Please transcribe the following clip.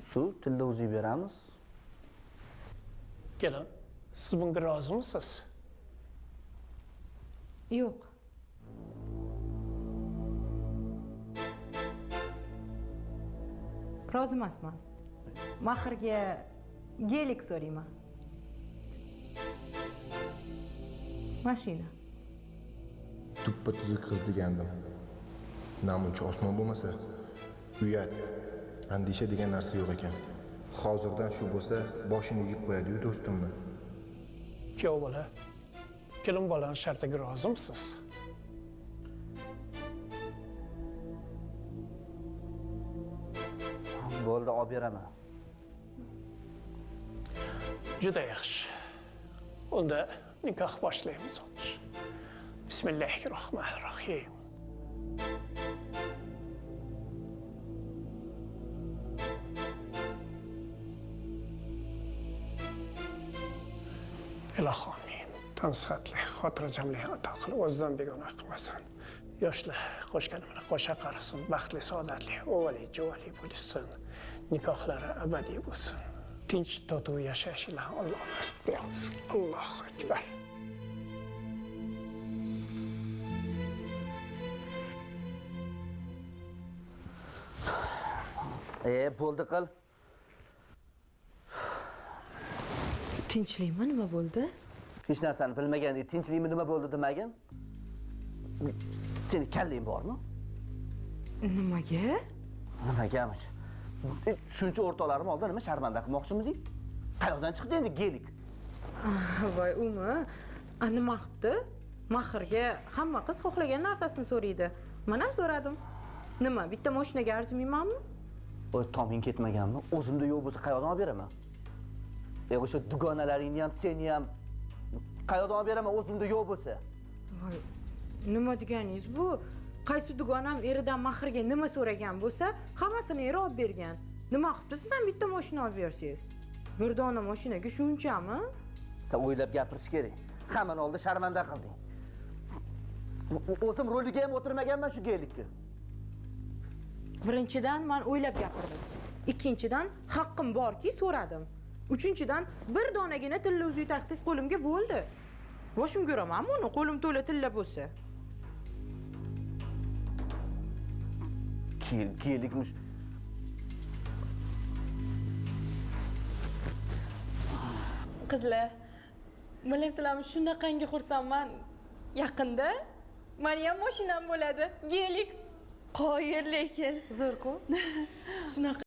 Shu tilla uzuk beramiz. Kelin, siz bunga rozimisiz? Yo'q. Rozi emasman. Mahrga gelik so'rayman. Mashina. Tuppa tuzuk qiz degandim. Namuncha osmon bo'lmasa, uyat, andisha degan narsa yo'q ekan. Hozirdan shu bo'lsa, boshini yeb qo'yadi-yu do'stimni. Kuyov bola, kelin bolani shartiga rozimisiz? Bo'ldi, olib beraman. Juda yaxshi. Unda nikoh boshlaymiz. Bismillahirrohmanirrohim. Ilohi amin. Tan sihatli, xotirjamlik ato qilib, o'zidan begona qilmasin. Yoshlar qo'shganimni qo'sha qarisin, baxtli, saodatli, o'vali, juvali bo'lsin. Nikohlari abadiy bo'lsin. Tinch, totuv yashashlar Alloh nasib qilsin. Allohu akbar. Bo'ldi qil. Tinchlikmi, nima bo'ldi? Hech narsani bilmagandek tinchlikmi nima bo'ldi demagin. Seni kallang bormi? Nimaga? Nimagami? Shuncha o'rtoqlarim oldida nima sharmanda qilmoqchimiding? Qayoqdan chiqdi endi gelik? Voy, umi? A nima qilibdi? Mahrga hamma qiz xohlagan narsasini so'raydi. Men ham so'radim. Nima, bitta mashinaga arzimaymanmi? Voy, toming ketmaganmi? O'zimda yo'q bo'lsa qayoqdan olib beraman? O'sha dugonalaringni ham, seni ham qayoqdan olib beraman o'zimda yo'q bo'lsa? Voy, nima deganingiz bu? Qaysi dugonam eridan mahrga nima so'ragan bo'lsa, hammasini eri olib bergan. Nima qilibdi, siz ham bitta mashina olib bersangiz? Bir dona mashinaga shunchami? Sen o'ylab gapirish kerak. Hammani oldida sharmanda qilding. O'zim roliga ham o'tirmaganman shu gelikka. Birinchidan men o'ylab gapirdim. Ikkinchidan haqqim borki so'radim. Uchinchidan bir donagina tilla uzuk taqdingiz qo'limga bo'ldi. Boshimga uramanmi uni, qo'lim to'la tilla bo'lsa? Gelikmiş. Qizlar, bilasizlarmi, shunaqangi xursandman. Yaqinda meni ham mashinam bo'ladi. Gelik. Qoyil lekin. Zo'r-ku. Shunaqa